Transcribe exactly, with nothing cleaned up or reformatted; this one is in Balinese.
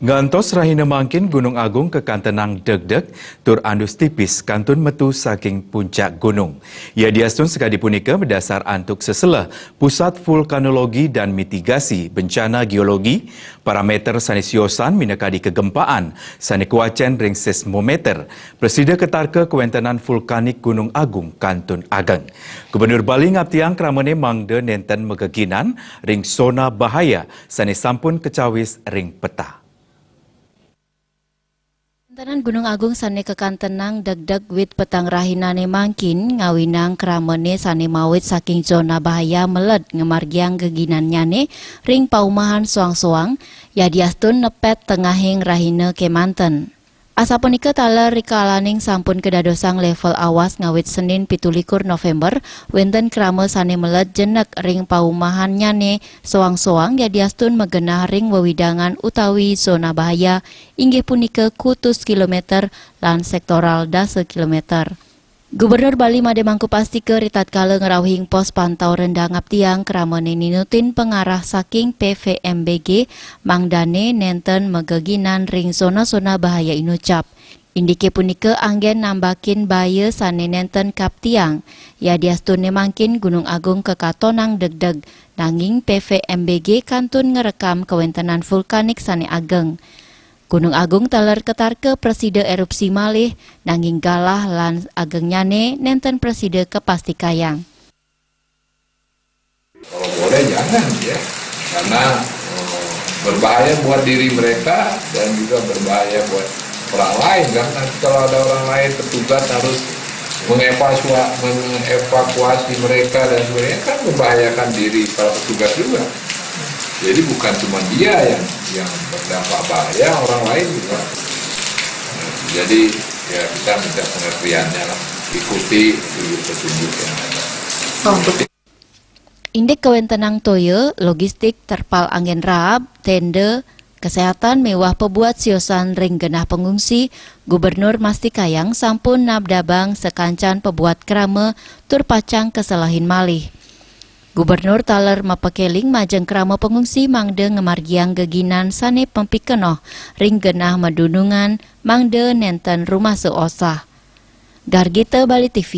Ngantos rahina mangkin Gunung Agung kakantenang degdeg tur andus tipis kantun metu saking puncak gunung. Yadiastun sakadi punika madasar antuk seseléh Pusat Vulkanologi dan Mitigasi Bencana Geologi, parameter sané siosan minakadi kegempaan sané kuacén ring seismometer, prasida katarka kawéntenan vulkanik Gunung Agung kantun ageng. Gubernur Bali ngaptiang kramané mangda nénten mageginan ring zona bahaya sané sampun kacawis ring peta. Kawéntenan Gunung Agung sané kakantenang degdeg wit petang rahinané mangkin ngawinang kramané sané mawit saking zona bahaya meled ngamargiang geginannyané ring paumahan soang-soang, yadiastun nepet tengahing rahina kémanten. Asapunika taler rikalaning sampun kadadosang level awas ngawit Senin pitu likur November, wénten krama sané meled jenek ring paumahannyané soang-soang yadiastun magenah ring wewidangan utawi zona bahaya, inggih punika kutus kilometer lan sektoral dasa kilometer. Gubernur Bali Made Mangkupastika ritatkala ngrauhing pos pantau rendah ngaptiang kramané ninutin pangarah saking P V M B G mangdané nénten mageginan ring zona-zona bahaya inucap. Indiké punika anggén nambakin baya sané nénten kaptiang. Yadiastuné mangkin Gunung Agung kakatonang degdeg, nanging P V M B G kantun ngrekam kawéntenan vulkanik sané ageng. Gunung Agung taler katarka prasida erupsi malih, nanging galah lan agengnyané nénten prasida kapastikayang. Kalau boleh jangan ya, karena eh, berbahaya buat diri mereka dan juga berbahaya buat orang lain. Karena kalau ada orang lain, petugas harus mengevakuasi, mengevakuasi mereka dan sebagainya, kan membahayakan diri para petugas juga. Jadi bukan cuma dia yang yang berdampak bahaya, orang lain juga. Jadi ya kita minta pengertiannya lah, ikuti petunjuk-petunjuk yang ada. Indik kawéntenan toya, logistik, terpal anggén raab, ténda, kesehatan miwah pabuat siosan ring genah pangungsi, Gubernur mastikayang sampun nabdabang sakancan pabuat krama tur pacang kaselehin malih. Gubernur taler mapakéling majeng krama pangungsi mangda ngamargiang geginan sané mapikenoh ring genah madunungan mangda nénten rumasa osah. Gargita Bali T V.